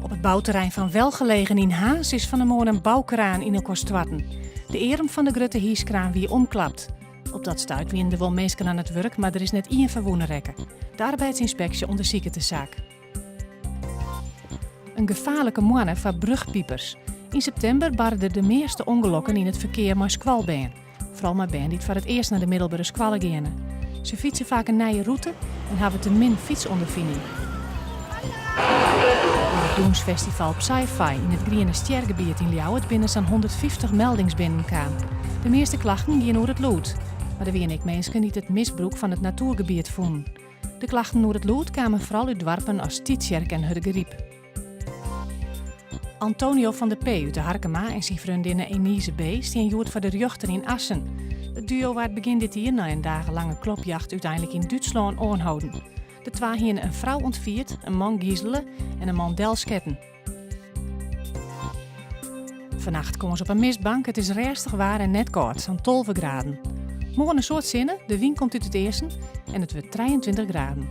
Op it bouterrein fan Welgelegen yn Harns is fan 'e moarn in boukraan yn elkoar stoarten. De earm fan de grutte hyskraan wie omklapt. Op dat stuit wiene der wol minsken oan it wurk, mar der is net ien ferwûne rekke. De arbeidsynspeksje ûndersiket de saak. In gefaarlike moanne foar brugpiepers. Yn septimber barre der de measte ûngelokken yn it ferkear mei skoalbern. Foaral mei bern dy't foar it earst nei de middelbere skoalle geane. Se fytse faak in nije rûte en hawwe te min fytsûnderfining. Oer it dûnsfestival Psy-Fi yn it Griene Stjergebiet yn Ljouwert binne sa'n 150 meldings binnenkaam. De measte klachten giene oer it lûd. Mar der wiene ek minsken dy't it misbrûk fan it natoergebiet fûnen. De klachten oer it lûd kamen foaral út doarpen as Tytsjerk en Hurdegaryp. Antonio van der P út De Harkema en syn freondinne Enise B stean hjoed foar de rjochter yn Assen. It duo waard begjin dit jier nei in dagenlange klopjacht úteinlik yn Dútslân oanholden. De twa hiene in frou ûntfierd, in man gizele en in man delsketten. Fannacht kâns op in mistbank, it is rêstich waar en net kâld, sa'n 12 graden. Moarn in soad sinne, de wyn komt út it easten en it wurdt 23 graden.